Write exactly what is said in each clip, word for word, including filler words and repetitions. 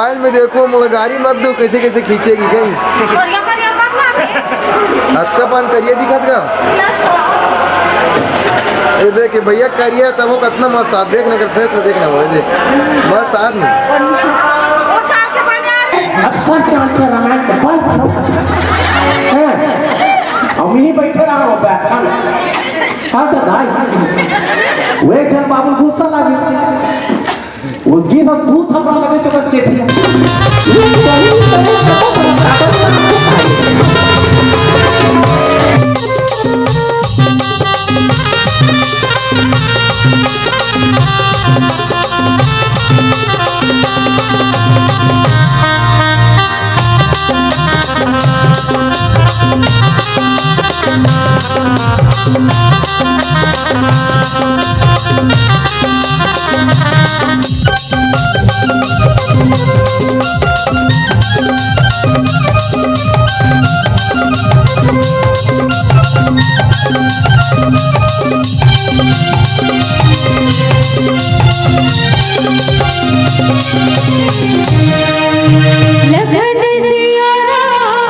Mobile में देखो, मोला गारी मत दो, कैसे कैसे खींचेगी कहीं। करिया करिया मत लागे। अतका पान करिया दिखत का? ए देख के भैया करिया, तब वो कितना मस्त आ, देख ना कर फेस में, देख ना वो, ए देख, मस्त आदमी। वो साल के बने आ रहे। अब सच में आपके रामायण का बल भरो। हैं? हम यहीं बैठे रहा हो बैठा। हाँ तो दाई, वो एक जन बाबू गुस्सा लगे। वो गीत और दू थप्पड़ लगे से बस चेतिया। लखन सिया रामचंद्र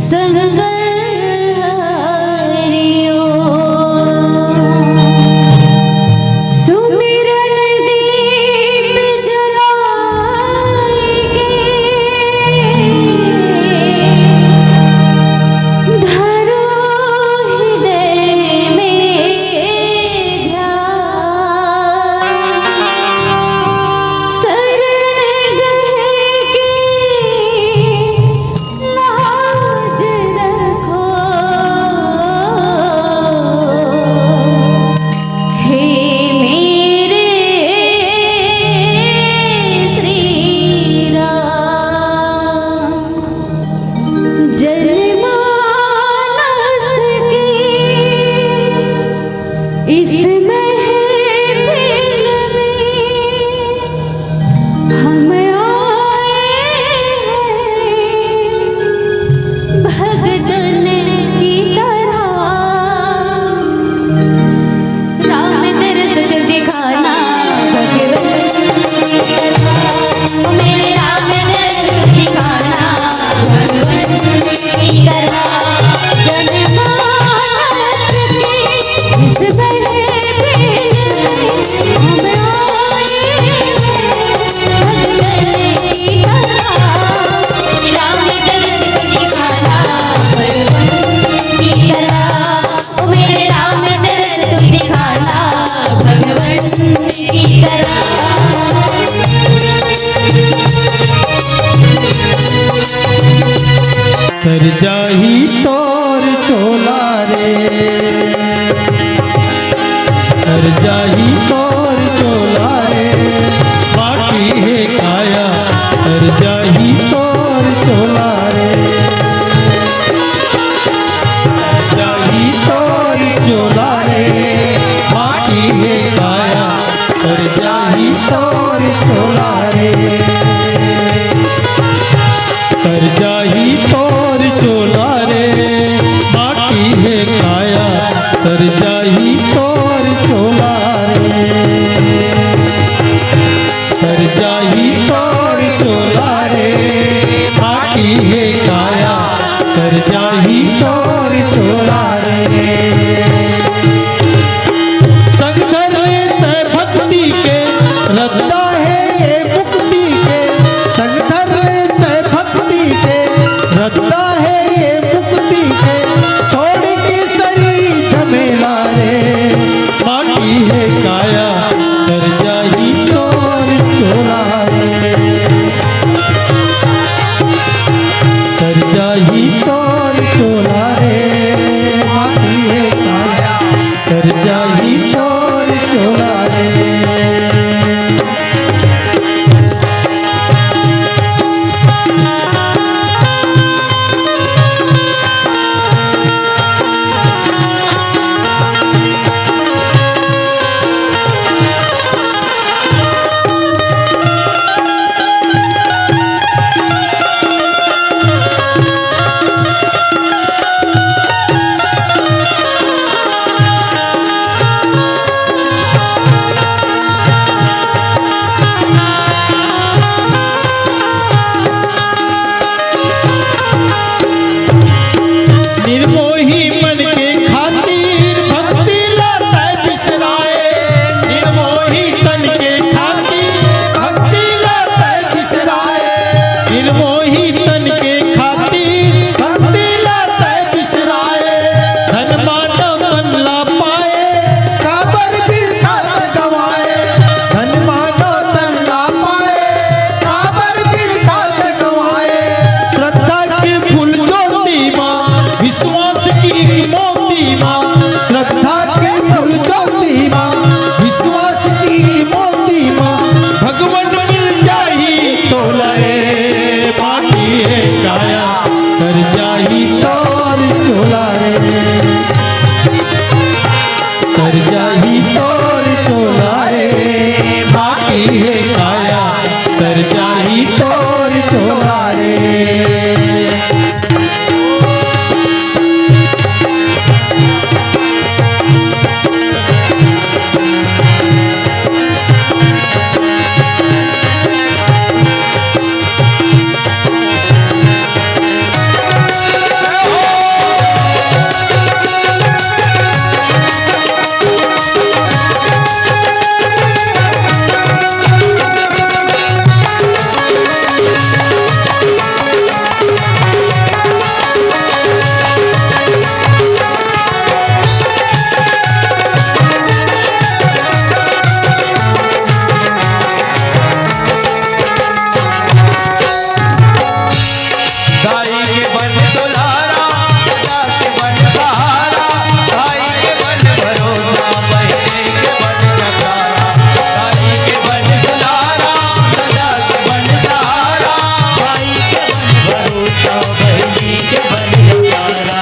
संग हरिओ। सुमिरन दीप जलाए के धरो हृदय में ध्यान। शरण गहे के लाज रखो, हे मेरे श्री राम। जनमानस की इस महफिल में हम आए हैं भगतन की तरह। राम दरस दिखाना भगवान की तरह, ओ मेरे राम दरस दिखाना भगवान की तरह। जनमानस की इस महफिल में हम आए हैं भगतन की तरह। राम दरस दिखाना भगवान की तरह। ओ मेरे राम दरस दिखाना भगवान की तरह। तर जाही तोर चोला रे, तर जाही तोर चोला रे, बाकी हे काया, तर जाही तोर चोला रे। जाही तोर चोला रे, बाकी हे काया, तर जाही तोर चोला रे। तर जाही तोर चोला रे, बाकी हे काया, तर जाही तोर चोला रे। तर जाही तोर चोला रे, बाकी हे काया, तर जाही तोर चोला रे। संग धर ले तै भक्ति के, रद्दा हे ये मुक्ति के। संग धर ले तै भक्ति के, चाही तोर चोला रे। दाई के बन दुलारा, दादा के बन सहारा, भाई के बन भरोसा, बहिनी के बन जकारा। दाई के बन दुलारा, दादा के बन सहारा, भाई के बन भरोसा, बहिनी के बन जकारा।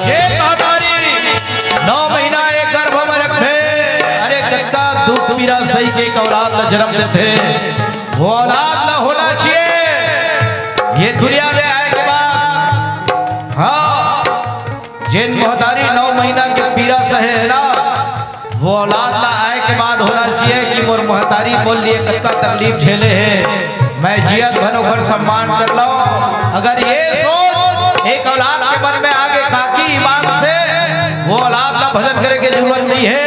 ये महतारी नौ महीना एक गर्भ में रखे, अरे कतका दुख पीरा सही के एक औलाद ला जन्म देथे। वो औलाद ला होना चाहिए। ये दुनिया में आए के बाद, हाँ, जेन महतारी नौ महीना के पीरा सहे हे ना, वो औलाद ला आए के बाद होना चाहिए कि मोर महतारी मोर लिए कतका तकलीफ झेले हे, मैं जियत भर ओकर सम्मान कर लव। अगर ये सोच एक औलाद के मन में आगे काकी ईमान से, वो औलाद ला भजन करे के जरूरत नहीं है।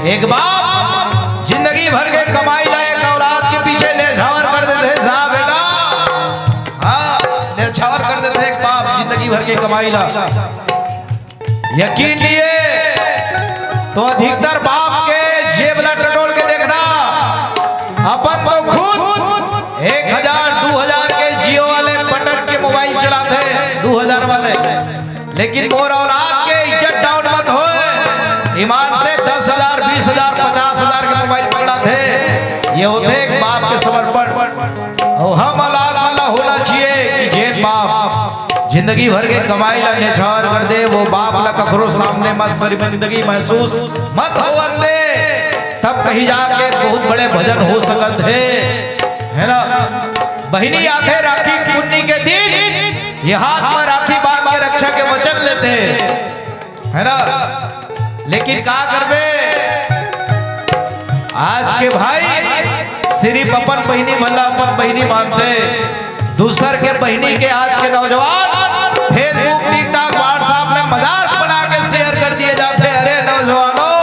एक बाप जिंदगी भर के कमाई ला एक औलाद के पीछे नेछावर कर देथे साहब, बेटा। हाँ, नेछावर कर देथे एक बाप जिंदगी भर के कमाई ला। यकीन नहीं हे तो अधिकतर बाप के जेब ला टटोल के देखना। अपन तो खुद एक हजार, दू हजार के Jio वाले बटन के मोबाइल चलाथे, दू हजार वाले। लेकिन मोर औलाद के इज्जत down मत होए। ईमान से दस हजार, बीस हजार, पचास हजार के मोबाइल पकड़ाथे। ये होथे एक बाप के समर्पण। अउ हम औलाद वाला होना चाहिए कि जेन बाप जिंदगी भर के कमाई ला नेछावर कर दे, वो बाप ला कखरो सामने मत शर्मिंदगी महसूस मत होवन दे। तब कहीं जाके बहुत बड़े भजन हो सकत हे, है ना? बहिनी आथे राखी पुन्नी के दिन, ये हाथ में राखी बांध के रक्षा के वचन लेथे, है ना? लेकिन का करबे, आज के भाई सिर्फ अपन बहिनी भला अपन बहिनी मानथे, दूसर के बहिनी के आज के नौजवान Facebook, TikTok, WhatsApp में मजाक बना के share कर दिए जाथे। अरे नौजवानों,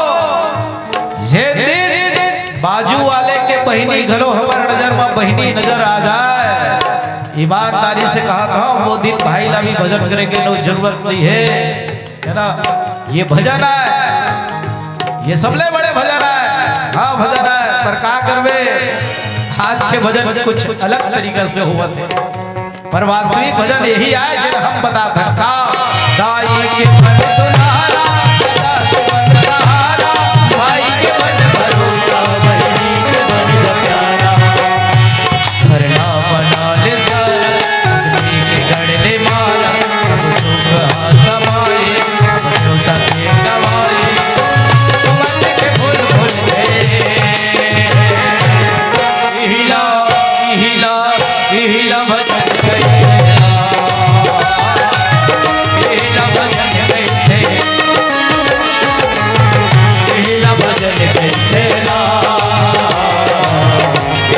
जे दिन बाजू वाले के बहिनी घलो हमर नजर में बहिनी नजर आ जाए, ईमानदारी से कहा था, वो दिन भाई ला भी भजन करे के नो जरूरत नहीं है, है ना? ये भजन है, ये सबले बड़े भजन है। हाँ, भजन है, पर का करबे, आज के भजन कुछ अलग तरीका से होवत हे। पर वास्तविक भजन यही आय, जेन हम बतात हन का। दाई के बन दुलारा, दादा के बन सहारा, भाई के बन भरोसा, बहिनी के बन प्यारा। हरना बना ले सर, आदमी के गढ़ ले मारा, सुख हा समाए, देवता के गवाए, मन के भूल भूल गए। इहिला, इहिला, इहिला भजन कहिथे। इहिला भजन कहिथे। इहिला भजन कहिथे।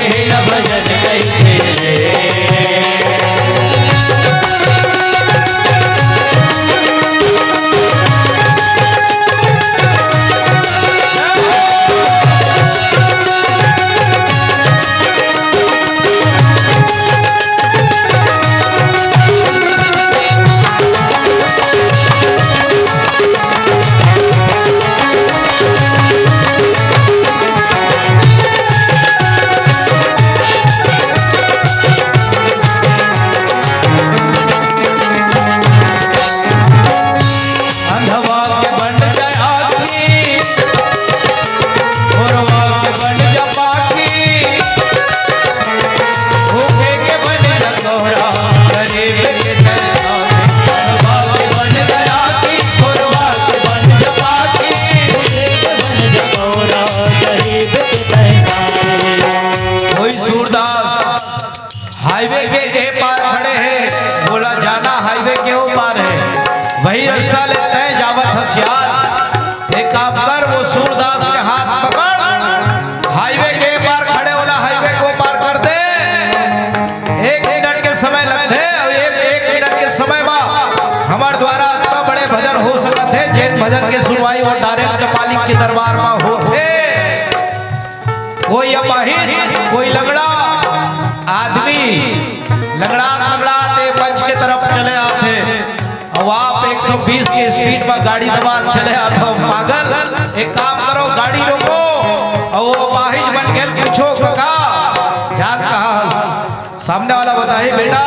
इहिला भजन कहिथे। हाईवे के ए पार खड़े हे, बोला जाना हाईवे के ओ पार हे, वही रास्ता ले तैं जावत हस यार। एक काम कर, वो सूरदास के हाथ पकड़, हाईवे के ए पार खड़े, ओला हाईवे के ओ पार कर दे। एक मिनट के समय लगथे, अउ एक, एक मिनट के समय मा हमर द्वारा अतना बड़े भजन हो सकत हे, जेन भजन के सुनवाई वो direct मालिक के दरबार मा होथे। कोई अपाहिज, कोई लंगड़ा आदमी, लंगड़ा लंगड़ा ते मंच के तरफ चले आथे, अउ आप एक सौ बीस के speed में गाड़ी दबा चले आथो। पागल, एक काम करो, गाड़ी रोको, अउ वो अपाहिज मन के पूछो, "काका, जात कहाँ हस?" सामने वाला बताही, "बेटा,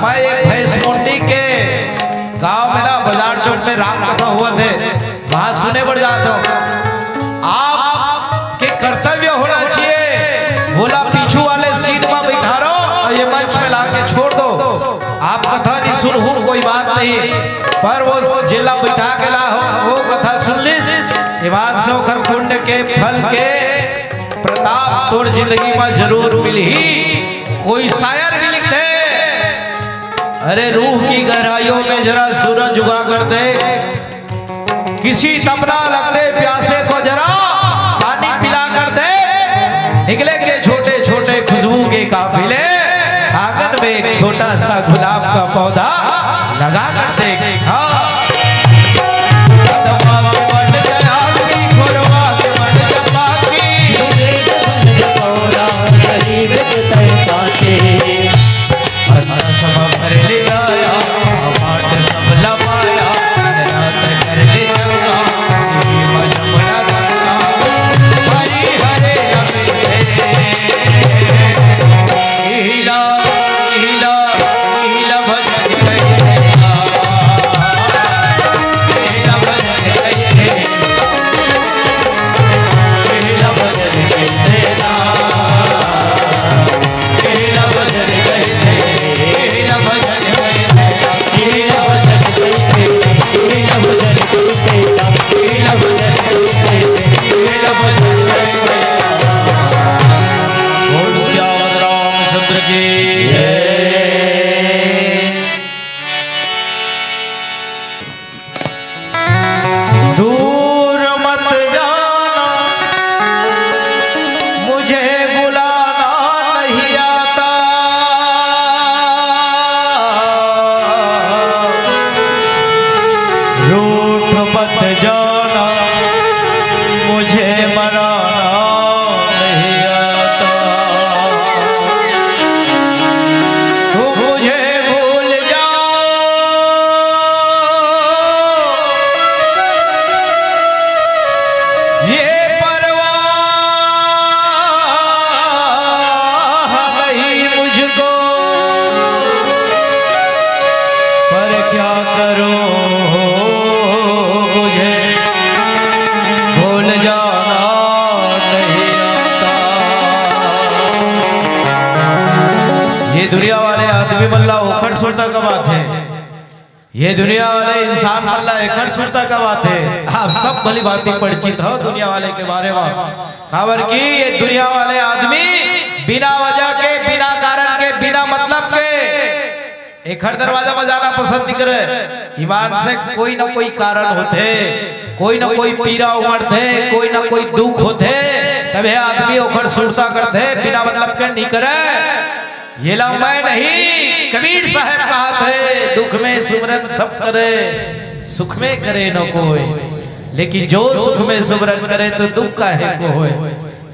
मैं एक भैंसमुंडी के गांव में ना, बाजार चौक में राम कथा होवत हे, वहां सुने बर जात हंव।" आपके कर्तव्य होना चाहिए, ओला पीछू वाले seat में बैठारो अउ ये मंच में लाके छोड़ दो। आप कथा नहीं सुनहू, कोई बात नहीं, पर वो जेला बैठा के लाहो, वो कथा सुन लिस, ईमान से ओखर पुण्य के फल के प्रताप तोर जिंदगी में जरूर मिलही। कोई शायर भी लिखथे, "अरे रूह की गहराइयों में जरा सूरज उगा कर दे, किसी तपना लगते प्यासे को जरा पानी पिला कर दे, निकलेंगे छोटे छोटे खुशबू के काफिले, आंगन में एक छोटा सा गुलाब का पौधा लगा कर दे।" हाँ। बोल सियावर रामचंद्र की जय। दूर मत जाना, मुझे बुलाना नहीं आता। रूठ मत जाना, मुझे मनाना नहीं आता। तुम मुझे भूल जाओ, ये परवाह नहीं मुझको, पर क्या करूं, मुझे भूल जाना नहीं आता। ये दुनिया वाले आदमी मन ला ओखर सुरता कब आथे, ये दुनिया वाले इंसान मन ला एखर सुरता कब आथे। आप सब भली भांति परिचित हो दुनिया वाले के बारे में। काबर कि ये दुनिया वाले आदमी बिना वजह के, बिना कारण के, बिना मतलब के एखर दरवाजा में जाना पसंद नहीं करे। ईमान से कोई ना कोई कारण होथे, कोई ना कोई पीरा उमड़थे, कोई ना कोई दुख होथे, तभे आदमी ओखर सुरता करथे, बिना मतलब के नहीं करे। येला मैं नहीं, कबीर साहब कहत हे, "दुख में सुमरन सब करे, सुख में करे न कोय, लेकिन जो सुख में सुमरन करे, तो दुख काहे को होय।"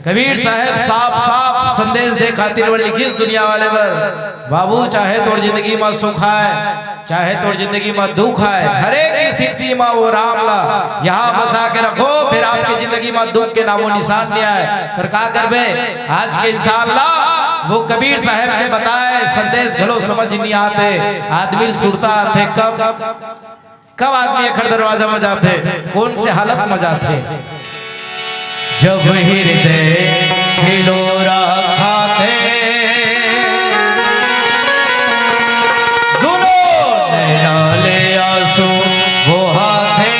कबीर साहब साफ साफ संदेश दे खातिर बर लिखिस दुनिया वाले बर, "बाबू, चाहे तोर जिंदगी में सुख आए, चाहे तोर जिंदगी में दुख आए, हर एक स्थिति में वो राम ला यहाँ बसा के रखो, फिर आपके जिंदगी में दुख के नामो निशान नहीं आए।" पर का करबे, आज के इंसान ला वो कबीर साहब के बताए संदेश घलो समझ नहीं आते। आदमी ल सुरता आथे कब, कब आदमी एखर दरवाजा में जाथे, कौन से हालत में जाथे? जब हृदय हिलोरा खाथे, दुनो नैना ले आंसू बोहाथे।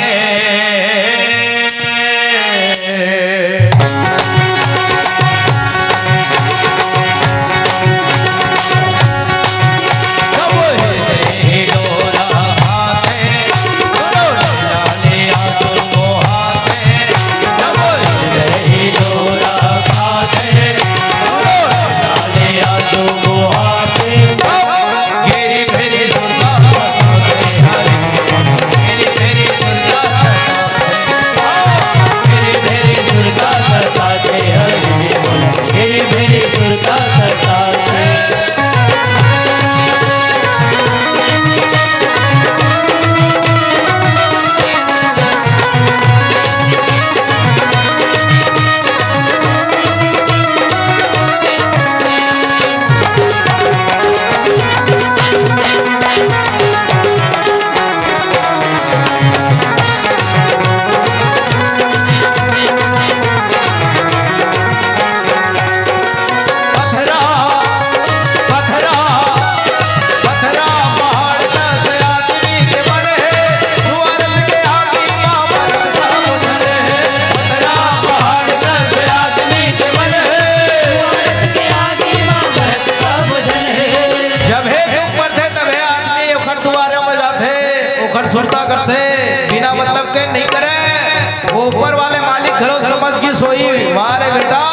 सोई, वाह रे बेटा,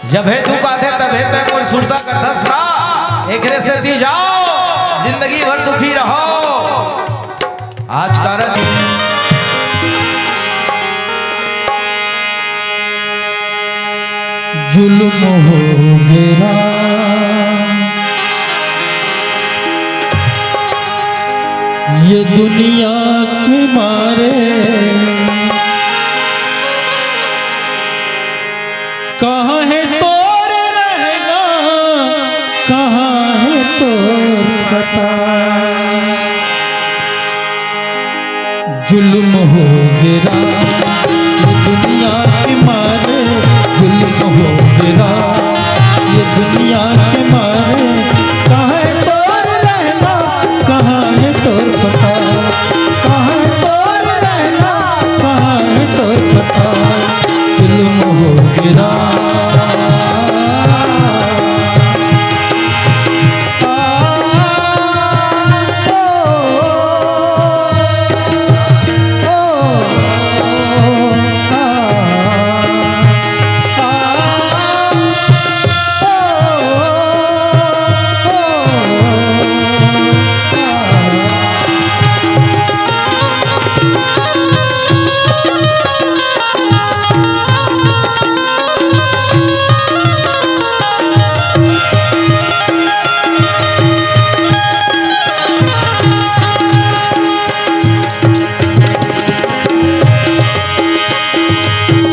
जभे दुख आथे तभे तैं मोर सुरता करथस ना, एकरे सेती जाव, जिंदगी भर दुखी रहो। आज कारण जुल्म हो गे राम, ये दुनिया के मारे। कहाँ है तोर रहना, कहाँ है तोर पता? जुल्म हो गे राम, ये दुनिया के मारे। जुल्म हो गे राम, ये दुनिया के मारे। कहाँ है तोर रहना, कहाँ है तोर पता? कहाँ है तोर रहना, कहाँ है तोर पता? जुल्म हो गे राम।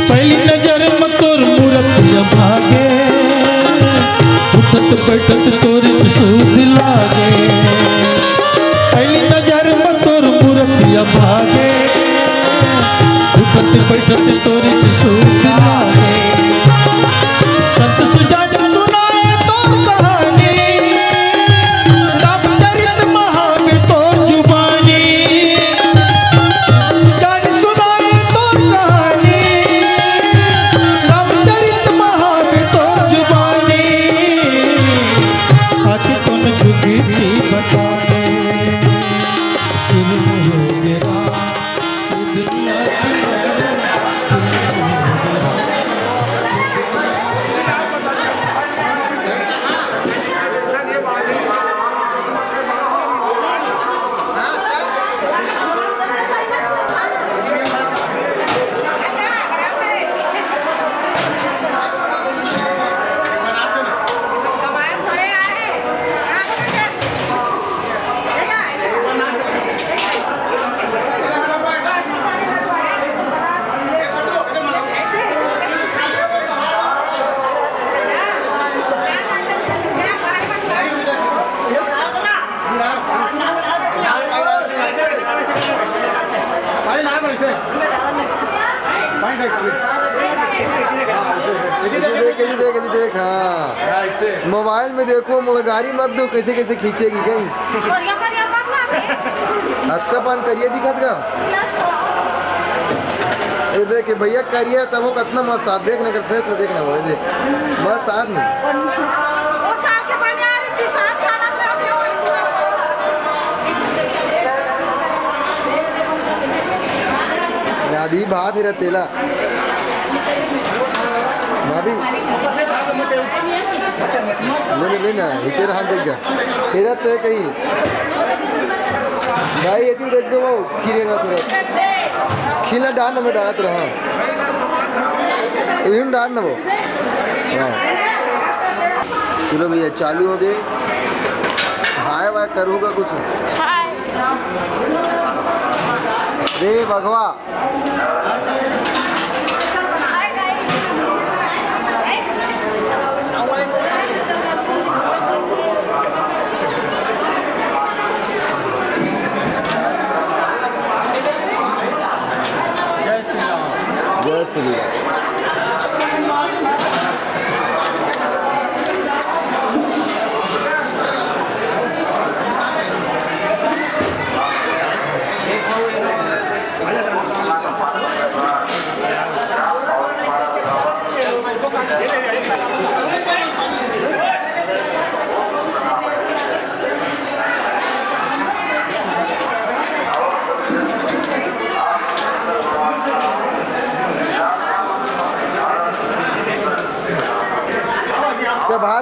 पहली नजर में तोर मूरतिया भागे, उठत बैठत तोर सुध लागे। पहली नजर में तोर मूरतिया भागे, उठत बैठत तोर सुध लागे। संत सुजान सुनाए तोर कहानी, रामचरित महावीर तोर जुबानी। सुजान सुनाए तोर कहानी, रामचरित महावीर तोर जुबानी। आके कौन जुगती बता दे, जुल्म हो गे राम, ये दुनिया के देख, देख, देख, देख, हाँ। मोबाइल में देखो, मोला गारी मत दो, कैसे कैसे खींचेगी कहीं। करिया करिया मत लागे। अतका पान करिया दिखत का? ये देख भैया, करिया तब वो कितना मस्त आत, देख ना कर फेस में, देख ना वो, ये देख, मस्त आत नहीं। वो साल के बने आ रही थी, सात साल रहते हो। आधी भात ही रहतेला। भाभी, ले ले, ले ना, ये तेरा हाथ देख जा। तेरा तो है कहीं। भाई, ये चीज देख दो, वो खीरे ना तेरा। खीला डाल ना, मैं डालत रहा। ये डाल ना वो। हाँ। चलो भैया, चालू हो गए। हाय वाय करूँगा कुछ। हाय। रे बघवा। जय श्री राम।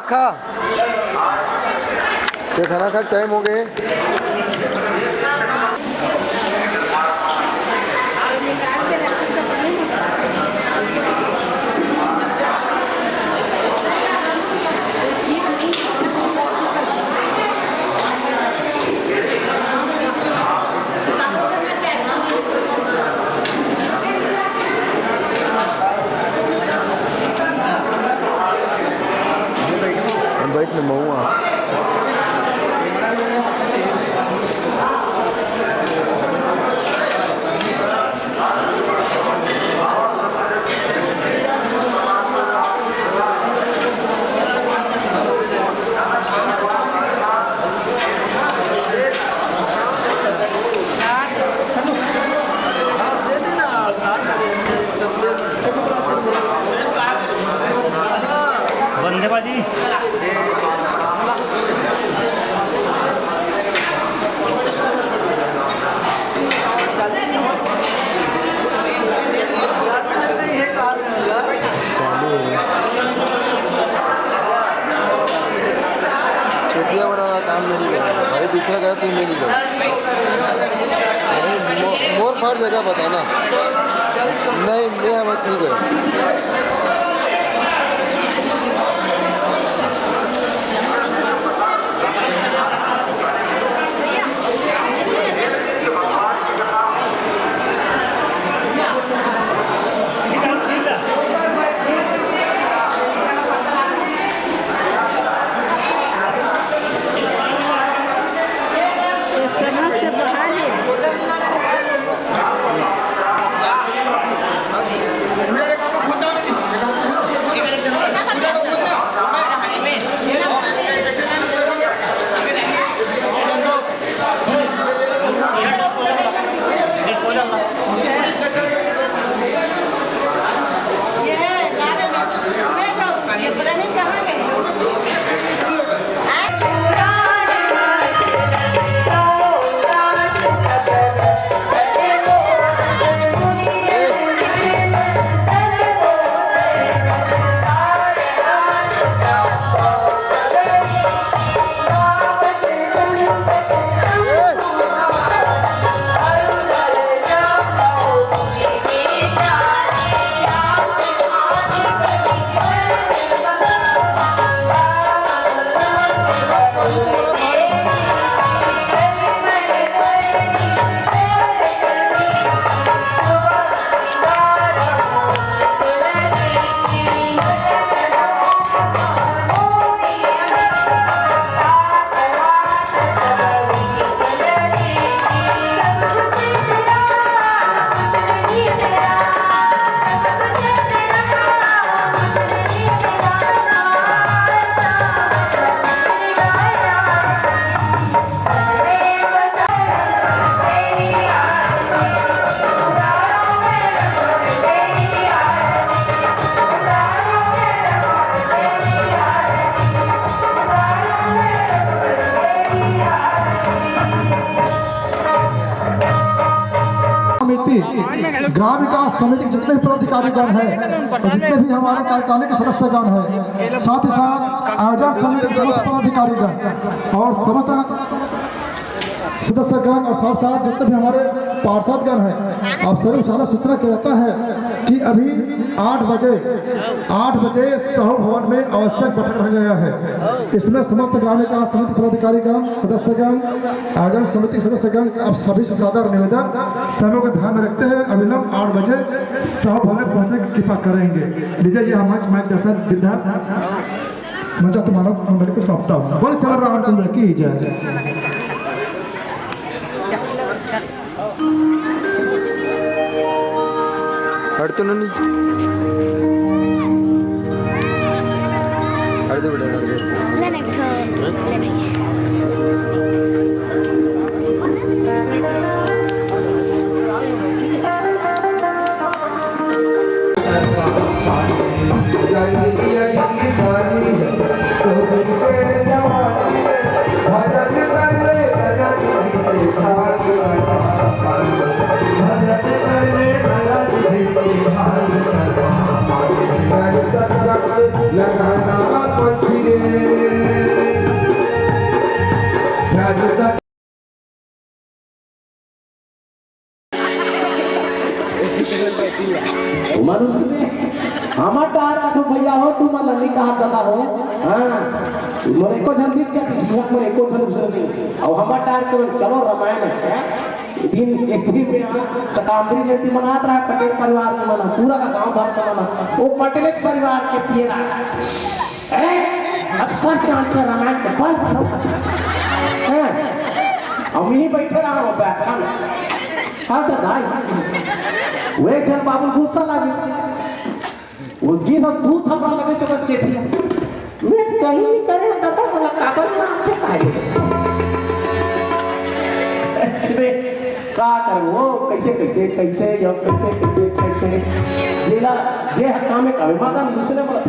खा। ये खाना खा, टाइम हो गए। हम बैठ में मऊआ। बंदे बाजी। चालू है। चुतिया वाला काम मैं नहीं करूँगा भाई, दूसरा करा तो मैं नहीं करूँगा। नहीं, मो-, मोर फर जगह बताना। नहीं, मैं बस नहीं करूँ। समिति, ग्राम विकास समिति के जितने भी पदाधिकारीगण हैं और जितने भी हमारे कार्यकारिणी के सदस्यगण हैं, साथ ही साथ आयोजन समिति के समस्त पदाधिकारीगण और समस्त सदस्यगण और साथ साथ जितने भी हमारे पार्षदगण हैं, आप सभी को सादा सूचना किया जाता है कि अभी आठ बजे, आठ बजे साहू भवन में आवश्यक बैठक रखा गया है। इसमें समस्त ग्राम विकास समिति पदाधिकारीगण, सदस्यगण, आयोजन समिति के सदस्यगण, आप सभी से सादर निवेदन, समय को ध्यान में रखते हुए अविलंब आठ बजे साहू भवन में पहुंचने की कृपा करेंगे। विजय जी, हम मंच, मंच दर्शन विद्या मंचस्थ मानव मंडली को सौंपता हूँ। बोल श्री रामचंद्र की जय। हट तो नहीं। हट दे बेटा, हट दे। ले नहीं, ले नहीं। जीवन में एको झन दूसरे नहीं। अब हमर टार के मन चलो रामायण है। दिन एक दिन में यहाँ सकांबरी जयंती मनात रहा, पटेल परिवार के मन, पूरा का गांव भर के मन, वो पटेल परिवार के पिए रहा। ए, अब सब जानते हैं रामायण के बल भरो। हैं? हम यहीं बैठे रहा हो बैठा में। हाँ तो भाई, वे जन बाबू गुस्सा लगे। वो गीत हम दू थपड़ा लगे से बस चेतिया। मैं कहीं नहीं करे, दादा बोला, काबर नाम पे काहे? अरे, का करूं वो? कैसे, कैसे, कैसे, यो, कैसे, कैसे, कैसे? जेला, जे हर काम में कभी माता दूसरे पर।